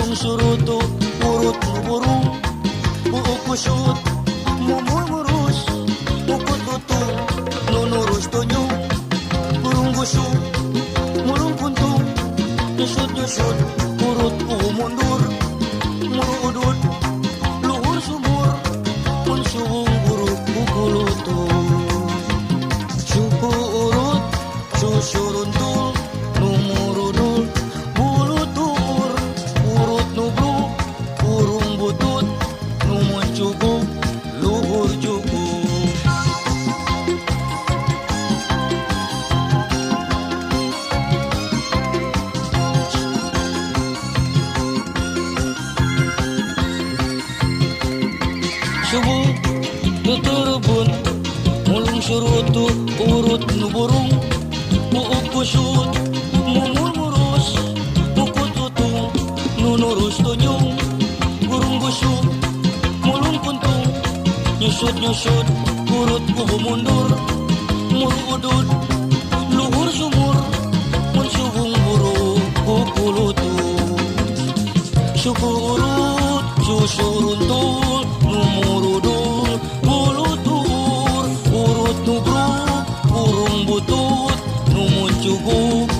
Burung surutu urut nu burung buuk kusut mumul murus mukut lutung nu nurus tunyung burung gusuk mulung puntung nyusut nyusut urut puhu mundur muru udud luhur sumur mun suwung buruk kukulutung suku urut susuruntul numurudul bulutur urut nubruk burung butut numun cukup luhur cukup. Subuh tuturbun mulung surutu urut nu burung buuk kusut mumul murus mukut lutung nu nurus tunyung burung busuk mulung puntung nyusut nyusut urut kubu mundur muru udud luhur sumur mun suwung buruk kukulutung suku urut susuruntul numurudul bulutur urut nubruk burung butut numun cukup.